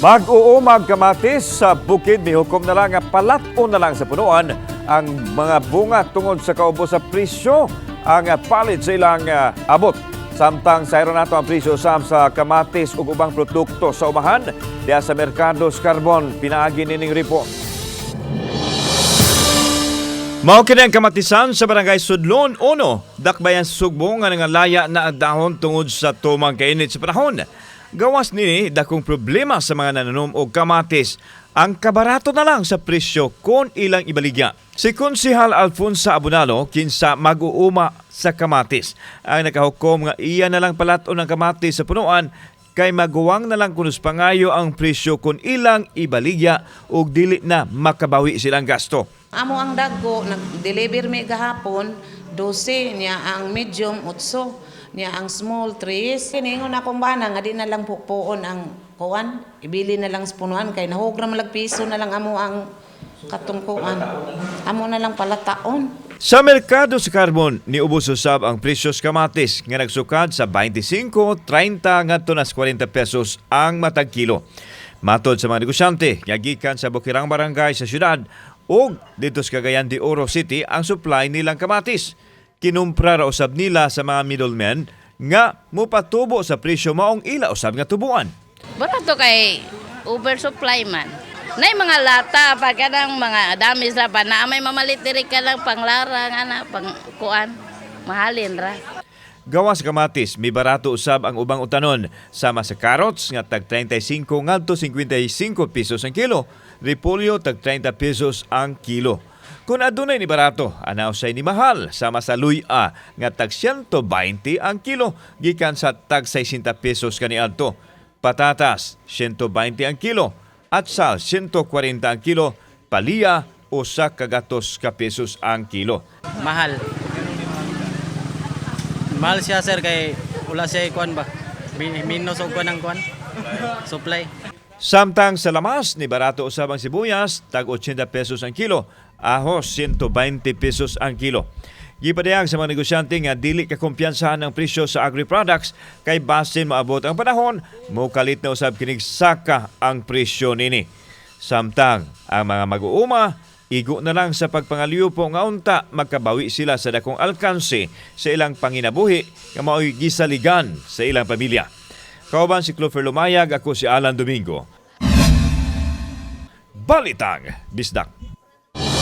Mag-uumag kamatis sa bukid, mihukom na lang nga palat-on na lang sa punuan ang mga bunga tungod sa kaubos sa presyo ang palit sa ilang abot. Samtang sayro nato ang presyo usab sa kamatis ug ubang produkto sa umahan diha sa merkado sa Carbon, pinaagi nining report. Mao kini ang kamatisan sa Barangay Sudlon 1, dakbayan sa Sugbo nga nangalaya na ang dahon tungod sa tumang kainit sa panahon. Gawas nini, dakong problema sa mga nananom og kamatis ang kabarato na lang sa presyo kon ilang ibaligya. Si Konsihal Alfonso Abunalo, kinsa mag-uuma sa kamatis, ang nakahukom nga iya na lang palaton ang kamatis sa punuan kay maguwang na lang kunos pangayo ang presyo kon ilang ibaligya ug dili na makabawi silang gasto. Amo ang dagko, nag-deliver mi gahapon, 12, niya ang medium, 8, niya ang small, 3. Kiningon akong bana, nga di na lang puon ang kuan, ibili na lang sa punuan, kay nahugra man piso na lang amo ang katungkuan. Amo na lang palataon. Sa merkado sa Carbon, niubos usab ang presyo sa kamatis nga nagsukad sa 25, 30 ngadto nas 40 pesos ang matag kilo. Matod sa mga negosyante, nga gikan sa Bukirang Barangay sa syudad ug dito sa Cagayan de Oro City ang supply nilang kamatis. Kinumpra ra usab nila sa mga middlemen nga mopatubo sa presyo, maong ila usab nga tubuan. Barato kay oversupply man. Nay mga lata pa kanang mga dami sa pa na may mamalit diri ka lang panglarang ana pang kuan, mahalin ra. Gawas kamatis, mibarato usab ang ubang utanon sama sa carrots nga tag 35 ngadto 55 pesos ang kilo, repolyo tag 30 pesos ang kilo. Kung adunay ni barato, ana usay ni mahal sama sa luya nga tag 120 ang kilo gikan sa tag 60 pesos kaniadto. Patatas 120 ang kilo, atsal 140 ang kilo, palya 100 ka pesos ang kilo. Mahal. Mahal siya, sir, kay wala siya kuan ba. Minus og kuan ang kuan. Supply. Samtang sa lamas ni barato usab ang sibuyas, tag 80 pesos ang kilo, ahos 120 pesos ang kilo. Gipadayag sa mga negosyante nga dili ka kumpiyansahan ang presyo sa agri-products kay basin maabot ang panahon, mokalit na usab kinig saka ang presyo nini. Samtang ang mga mag-uuma, igo na lang sa pagpangaliupo nga unta magkabawi sila sa dakong alkanse sa ilang panginabuhi nga mao'y gisaligan sa ilang pamilya. Kauban si Clover Lumayag, ako si Alan Domingo. Balitang Bisdak.